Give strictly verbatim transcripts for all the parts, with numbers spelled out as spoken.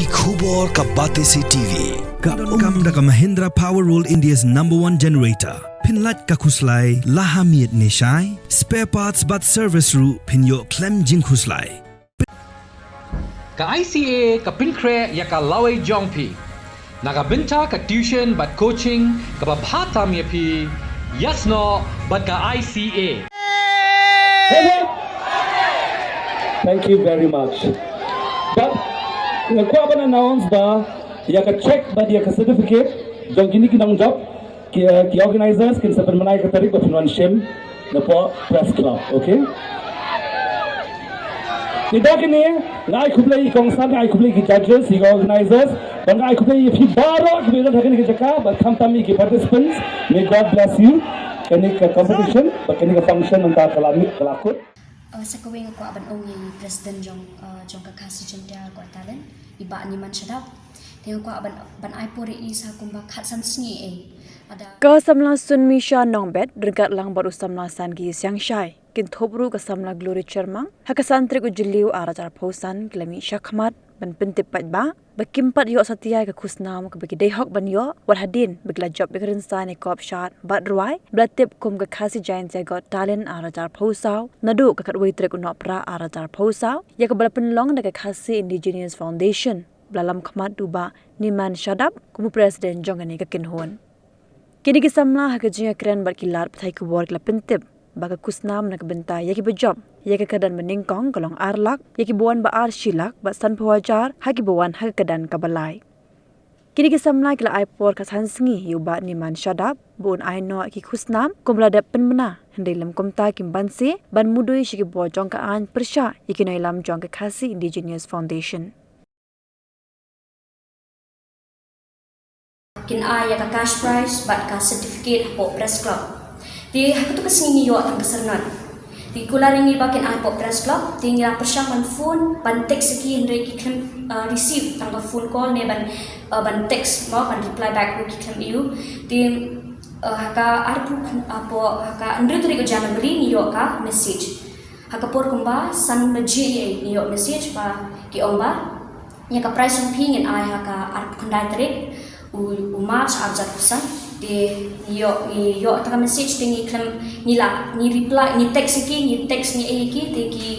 Ki khubor ka Batesi T V. Ka donkam da ka Mahindra Power World, India's number one generator. Pynlait ka khuslai la ha miet ne shai. Spare parts bad service ruh phin ïoh khlem jingkhuslai. Ka I C A ka pynkhreh ïa ka lawei jong phi na ka bynta ka tuition bad coaching kaba bha tam ïa phi. Ïasnoh bad ka I C A. Thank you very much. Bad nga kwah ban announce ba ïa ka check bad ïa ka certificate jong kine ki nongjop, ki, ki organizers kin sa pynbna ïa ka tarik ba phin wan shim napoh Press Club, okay? Te da kine, nga ai khublei ïa i kongsan, nga ai khublei ïa ki judges, ïa ki organizers, bad nga ai khublei ïa phi baroh kiba ïadon ha kane ka jaka, bad khamtam ïa ki participants. May God bless you. Kane ka competition bad kane ka function mynta ka la miet, ka la kut. Uh, sa kawei nga kwah ban ong ïa i president jong, uh, jong ka Khasi Jaiñtia Got Talent, i Bah Niman Shadap. Te nga kwah ban, ban ai por ïa i sa kumba khatsan sngi ei. Ada Ka samla Sunmi Shah Nongbet ryngkat lang bad u samla Sangi Siangshai, kin thup ruh ka samla Glory Chyrmang ha ka san tarik u Jylliew ar hajar arphew san, ki la mih shakhmat ban pyntip paidbah ba kim pat ïoh satia ïa ka khusnam kaba ki dei hok ban ïoh, wat hadien ba ki la jop ïa ka rynsan ïakop shad bad rwai ba la tip kum ka Khasi Jaiñtia Got Talent ar hajar arphew saw, naduh ka khatwei tarik u Nohprah ar hajar arphew saw, ïa kaba la pynlong da ka Khasi Indigenous Foundation, ba la lam khmat da u Bah Niman Shadap kum u president jong kane ka kynhun. Kine ki samla ha ka jingïakren bad ki lad pathai khubor ki la pyntip ba ka khusnam na ka bynta ïa kiba jop ïa ka kyrdan banyngkong ka long ar lak, ïa kiba wan ba ar shi lak bad sanphew hajar ha kiba wan ha ka kyrdan kaba lai. Kine ki samla ki la ai por khatsan sngi ïa u Bah Niman Shadap ba un ai noh ïa ki khusnam kumba la dep pynbna, hynrei lym kumta kim banse ban mudui sha ki bor jong ka aiñ pyrshah ïa ki nongïalam jong ka Khasi Indigenous Foundation. Kin ai ïa ka cash prize bad ka certificate hapoh Press Club. Te ha katu ka sngi ngi ïoh tang ka syrnod. Te kular ïa ngi ba kin ai hapoh Press Club, te ngi la pyrshang ban phone, ban text ïa ki, hynrei ki khlem, uh, receive tang ka phone call ne ban, uh, ban text mo, ban reply back ruh ki khlem ïoh. Te, uh, ha ka arphew, hapoh, ha ka hynriew tarik u January ngi ïoh ka message. Ha ka por kumba san baje ïa ngi ïoh message ba ki ong ba ïa ka prize jong phi ngin ai ha ka arphew khyndai tarik u, u March ar hajar arphew san. Te ngi ïoh, ngi ïoh tang ka message te ngi khlem, ngi la, ngi reply, ngi text ïa ki, ngi text ngi ai ïa ki, te ki,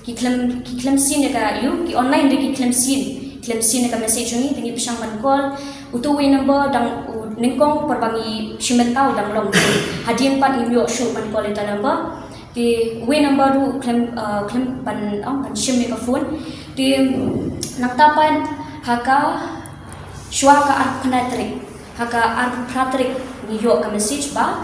ki khlem, ki khlem seen ïa ka, ïoh, ki online te ki khlem seen, khlem seen ïa ka message jong ngi, te ngi pyrshang ban call. Utu uwei number dang u nyngkong por ba ngi shim bynta u dang long. Hadien pat ngim ïoh shuh ban call ïa uta number. Te uwei number ruh khlem, uh, khlem ban, uh, ban shim ïa ka phone. Te nangta pat ha ka shuwa ka arphew khyndai tarik, ha ka arphew phra tarik ngi ïoh ka message ba,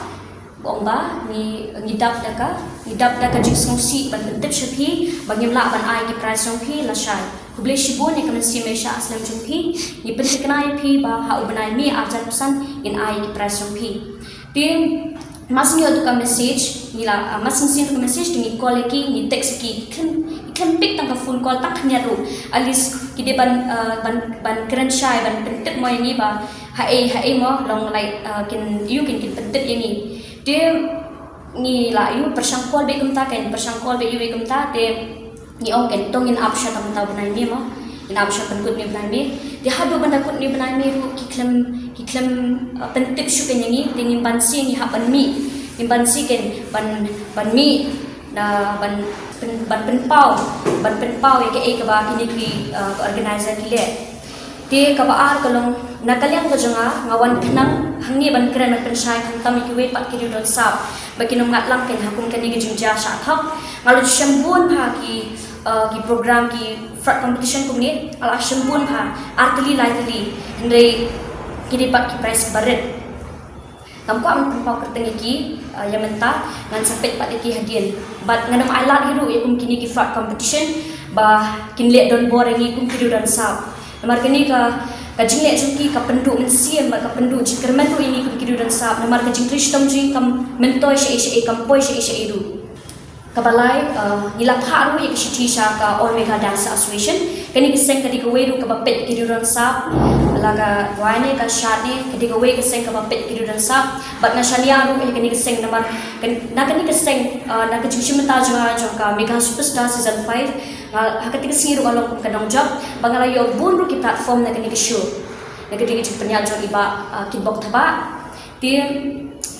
ba ong ba ngi, ngi dap da ka, ngi dap da ka jingsngewsih ban pyntip sha phi ba ngim lah ban ai ki prize jong phi lashai. Khublei shibun ïa ka mynsiem sha slem jong phi. Ngi pynthikna ïa phi ba ha u bnai May ar hajar arphew san ngin ai ki prize jong phi. Te mar shu ïoh tu ka message, ngi la, ah, mar shu sien tu ka message te ngi call ïa ki, ngi text ïa ki, ki khlem, ki khlem pick tang ka phone call tang khyndiat ruh. At least ki dei ban, ah, ban, ban kren shai, ban pyntip mo ïa ngi ba haei, haei mo, long like, ah, kin, ïoh kin, kin pyntip ïa ngi. Te ngi la ïoh pyrshang call beit kumta, kan pyrshang call beit ïoh beit kumta, te ngi ong kan to ngin ap sha tang mynta u bnai May mo. Ngin ap sha pynkut une u bnai May. Te haduh ban da kut une u bnai May ruh ki khlem, ki khlem, uh, pyntip shuh kein ïa ngi, te ngim banse ngi hap ban mih. Ngim banse kein ban, ban mih, na ban pyn-, ban pynpaw, ban pynpaw ïa kaei kaba kine ki, uh, ka organizer ki leh. Te kaba ar ka long, na ka liang ka jong nga, nga wan khnang hangne ban kren ban pynshai khamtam ïa kiwei pat ki riew don sap ba kin ym ngat lang kein ha kum kane ka jingjia shah thok. Nga la ju shem bun bha ki, uh, ki program, ki froid competition kumne, nga la shem bun bha, ar tylli lai tylli, hynrei kine pat ki prize ba rit. Ngam kwah ban pynpaw kyrteng ïa ki, uh, ïa mynta, ngan sa peit pat ïa ki hadien. Bad ngan ym ailad hi ruh ïa kum kine ki froid competition ba kin leh donbor ïa ngi kum ki riew don sap. Namar kane ka, ka jingleh jong ki ka pynduh mynsiem bad ka pynduh jingkyrmen ruh ïa ngi kum ki riew don sap. Namar ka jingtrei shitom jong ngi kam myntoi shaei shaei, kam poi shaei shaei ruh. Kaba lai, uh, ngi la phah ruh ïa ka shithi sha ka All Meghalaya Dance Association. Kane ka seng ka dei kawei ruh kaba peit ki riew rangbah sap, la ka wai ne ka shad ne, ka dei kawei ka seng kaba peit ki riew rangbah sap. Bad nga shaniah ruh ïa kane ka seng namar kan, na kane ka seng, uh, na ka jingshim bynta jong nga jong ka Megha Superstar Season five, nga ha kata ka sngi ruh nga long kum ka nongjop ba nga la ïoh bun ruh ki platform na kane ka show. Na ka dei ka jingpynïaid jong i Bah, uh, Kitbok Thabah. Te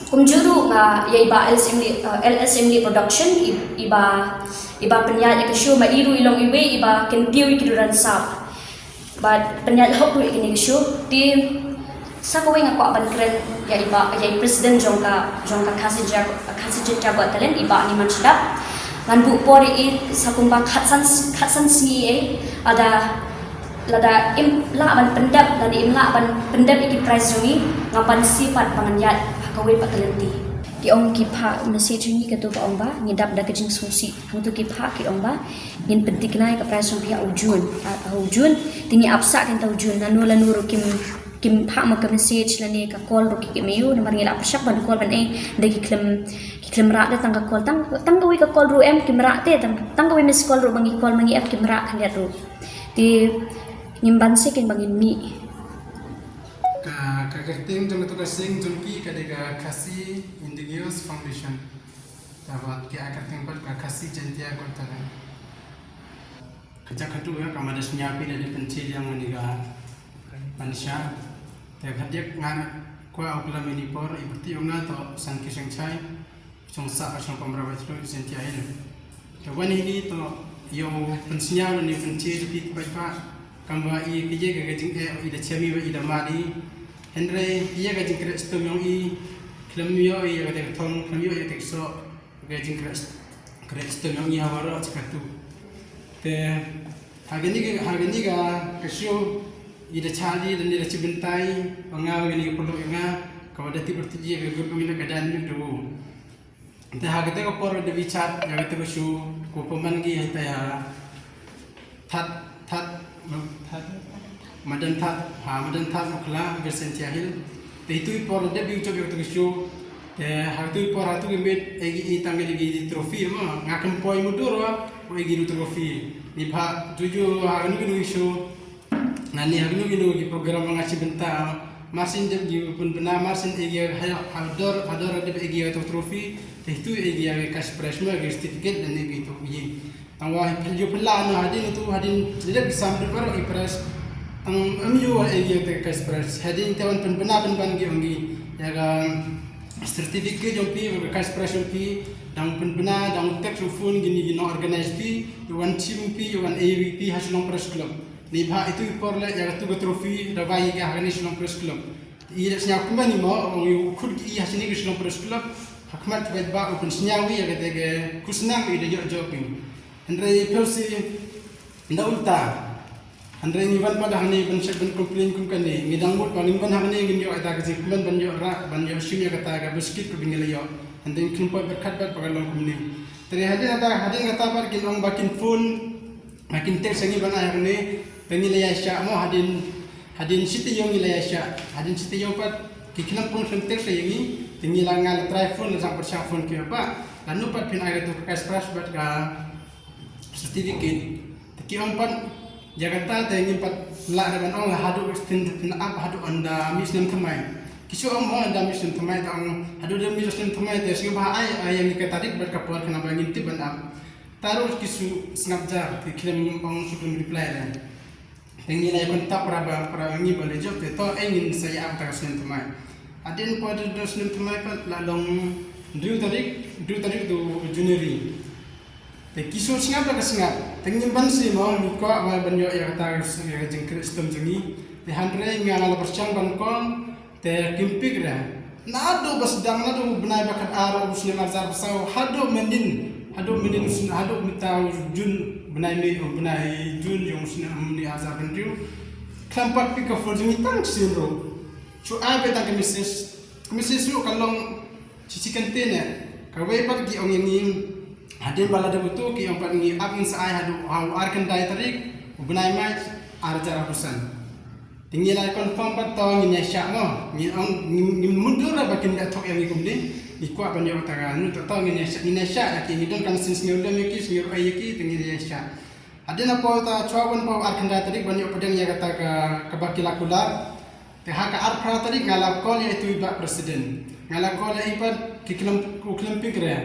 kumjuh ruh nga ïa i Bah L S M Lee, uh, L S M Lee Production, i, i Bah, i Bah pynïaid ïa ka show, ma i ruh i long iwei i Bah kyntiew ïa ki riew rangbah sap. Bad pynïaid hok ruh ïa kane ka show. Te sa kawei nga kwah ban kren ïa i Bah, ïa i President jong ka, jong ka Khasi Jaiñtia, Khasi Jaiñtia Got Talent, i Bah Niman Shadap. Ngan buh por ïa i sa kumba khatsan, khatsan sngi ei, lada, lada im lah ban pyndep, lada im lah ban pyndep ïa ki prize jong ngi, nga ban siew pat ba ngan ïaid ha kawei pat ka lynti. Ki ong ki phah message jong ngi, kato ka ong ba ngi dap da ka jingsngewsih. Hangto ki phah ki ong ba ngin pynthikna ïa ka prize jong phi ha u June, ha, ha u June. Te ngi ap sah kein ha u June, lano lano ruh kim, kim phah ma ka message lane ka call ruh ki, kim ïoh, namar ngi la pyrshang ban call ban ei, da ki khlem, ki khlem rah de tang ka call, tang, tang kawei ka call ruh em kim rah de, tang, tang kawei miss call ruh ba ngi call ma ngi ap kim rah khyndiat ruh. Te ngim banse kein ba ngin mih. Ka, ka kyrteng jong kato ka seng jong ki ka dei ka Khasi Indigenous Foundation. Te bad ki ai kyrteng pat ka Khasi Jaiñtia Got Talent. Ka jaka tu ïa ka mada sñiaw phi da dei pynche ïa nga ni ka pynshai. Te ka dei nga kwah u klam ini por i pyrti ïa nga to San Ki Seng Chai. Chong sa ka chong pamra ba chlo Jaiñtia Hills. Te wan ini to ïa u pynsñiaw ni pynche ïa phi paidbah. Kam ba i ka ïa ka jingeh i da chemi ba i da mad i. Hynrei ïa ka jingkhreh stum yong i, khlem ïoh ïa ka tekthong, khlem ïoh ïa ka teksoh, ka jingkhreh, khreh stum yong i ha waroh chi katu. Te ha kani ka, ha kani ka, ka show i da chah i da ni da chi bynta i, ba nga ba kani ka pynlong ïa nga, ka ba da tip arti ïa ka group ïa ka dynamic da u. Te ha kata ka por da bichat ïa kata ka show, ko pynban ki ha ita ïa Thad, Thad, Thad, madan Thad, ha madan Thad Mukhla, West Jaiñtia Hills. Te itu i por da bi u chop ïa kata ka show. Te ha itu i por ha itu ki miet, eh, i tang ki trophy ma nga kam poi mudur wa, eh, ki trophy. Ni pha juju ha kanu kanu show. Nani ha kino kino ki program nga chi bynta, marsien dep ki pynbna, marsien egi ha, ha dor, ha dor dep egi to trophy, te itu egi cash prize ma ki certificate dan egi to egi. Tang wa pynju pynla no hadien itu hadien dep ki sam dep baroh i prize. Tang em yu egi te cash prize. Hadien te wan pynbna pynban ki ong ki ïa ka certificate jong phi, ïa ka cash prize jong phi, dang pynbna, dang text u phone kini ki nong organize phi, ïa wan team phi, ïa wan A V P ha Shillong Press Club. Ni bha itu i por le ïa katu ka trophy da bai ïa ka ha kani Shillong Press Club. I da sñiaw kumba ni mo, ong ïa u khut ki i ha sini ka Shillong Press Club. Ha khmat ki paidbah u pynsñiaw ïa kata ka khusnam i da ïoh jop ïa. Hynrei phi si da ulta. Hynrei ngi wan pat hangne ban check ban complain kum kane. Ngi dang mut ba ngin wan hangne ngin ïoh ïa ka jingkmen ban ïoh rah ban ïoh shim ïa kata ka biskit ka ba ngi la ïoh. Hynrei ngi khlem poi byrkhat bad ba ka long kumne. Te hadien kata, hadien kata pat kin ong ba kin phone. Nga kin text ïa ngi ban ai hangne, te ngi la ïaishah mo hadien, hadien shi taïew ngi la ïaishah, hadien shi taïew pat, ki khlem pun khlem text ïa ngi, te ngi la nga la try phone la jang pyrshah phone ki ba, lano pat phin ai katu ka cash prize bad ka certificate, te ki ong pat, ïa kata te ngim pat lah re ban ong la haduh stin phin ap haduh ynda mih snem thymmai. Ki shu ong mo ynda mih snem thymmai te ong, haduh da mih snem thymmai te sngewbha ai, ai ïa ngi ka tarik bad ka por khnang ba ngin tip ban ap. Te ruh ki shu sngap jar, ki khlem ong shu khlem reply re. Te ngi la ïa contact para ba, para ngi ba la jop te to, eh, ngin sa ïa ap ta ka snem thymmai. Hadien poi da snem thymmai pat la long hynriew tarik, hynriew tarik u January. Te ki shu sngap la ka sngap. Te ngim banse mo, ngi kwah ba ban ïoh ïa kata ka s-, ïa ka jingkhreh stum jong ngi. Te hynrei nga la pyrshang ban call, te kim pick re. Naduh ba sdang, naduh u bnai ba khatar u snem arhajar arphew saw, haduh mynnin, haduh mynnin u snem, haduh mynta u June, bnai May, u bnai June ïong u snem mynnin arhajar arphew hynriew. Khlem pat pick ka phone jong ngi tang sien ruh. Shu ai beit tang ka message. Ka message ruh ka long shi shi kyntien eh. Kawei pat ki ong ïa ngi, hadien ba la dep utu ki ong pat ngi ap ngin sa ai haduh ha u ar khyndai tarik u bnai March arhajar arphew san. Te ngi la confirm pat to ngin ïaishah mo. Ngi ong, ngi, ngi mutdur ba kin ïa thok ïa ngi kumne. Ngi kwah ban ïoh kata ka, nu ta to ngin ïa shah, ngin ïa shah ïa ki, ngi don ka mynsiem sngewlem ïa ki, sngewroi ïa ki, te ngin ïa shah. Hadien hapoh ta chwa ban paw ar khyndai tarik ban ïoh pdiang ïa kata ka, kaba ki la kular. Te ha ka ar phra tarik nga la call ïa itu i bah president. Nga la call ïa i pat ki khlem, u khlem pick re.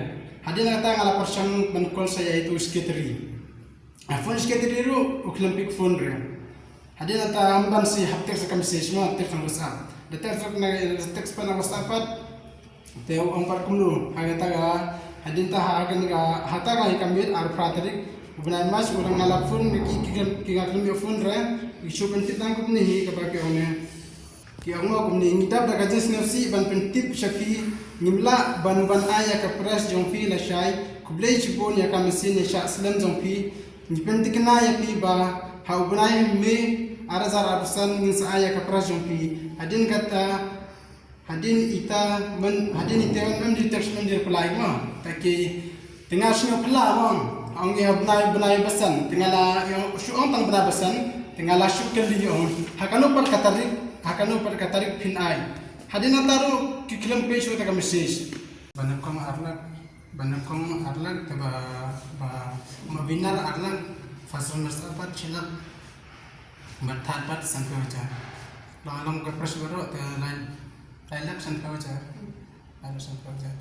Hadien kata nga la pyrshang ban call sa ïa itu secretary. A phone secretary ruh u khlem pick phone re. Hadien kata ym ban si hap text ka message mo, text na WhatsApp. Da text na, da text pat na WhatsApp pat. Te u ong pat kumno, ha kata ka, hadien ta ha kane ka, ha ta ka hi ka miet ar phra tarik. U bnai March u dang nga la phone ne ki, ki, ki nga khlem ïoh phone re. Ki shu pyntip tang kumne hi kaba ki ong ne. Ki ong mo kumne, ngi dap da ka jingsngewsih ban pyntip sha phi, ngim lah ban wan ai ïa ka prize jong phi lashai. Khublei shibun ïa ka mynsiem ïa shah slem jong phi. Ngi pynthikna ïa phi ba ha u bnai May ar hajar arphew san ngin sa ai ïa ka prize jong phi. Hadien kata, hadien ita, man, hadien ita man, man di text man di reply mo. Ta ki Te nga sngewphylla mo, ong ïa bnai, bnai ba san, te nga la, ïa shu ong tang bnai ba san, te nga la shu kylli ong. Ha kano pat ka tarik, ha kano pat ka tarik phin ai. Hadien nangta ruh ki khlem peit shuh ta ka message. Ba nyngkong ar lak, ba nyngkong ar lak, te ba, ba, ba winner ar lak, first runner up pat shi lak, ba third pat sanphew hajar. Long long ka prize baroh te lai, lai lak sanphew hajar. Lai lak sanphew hajar.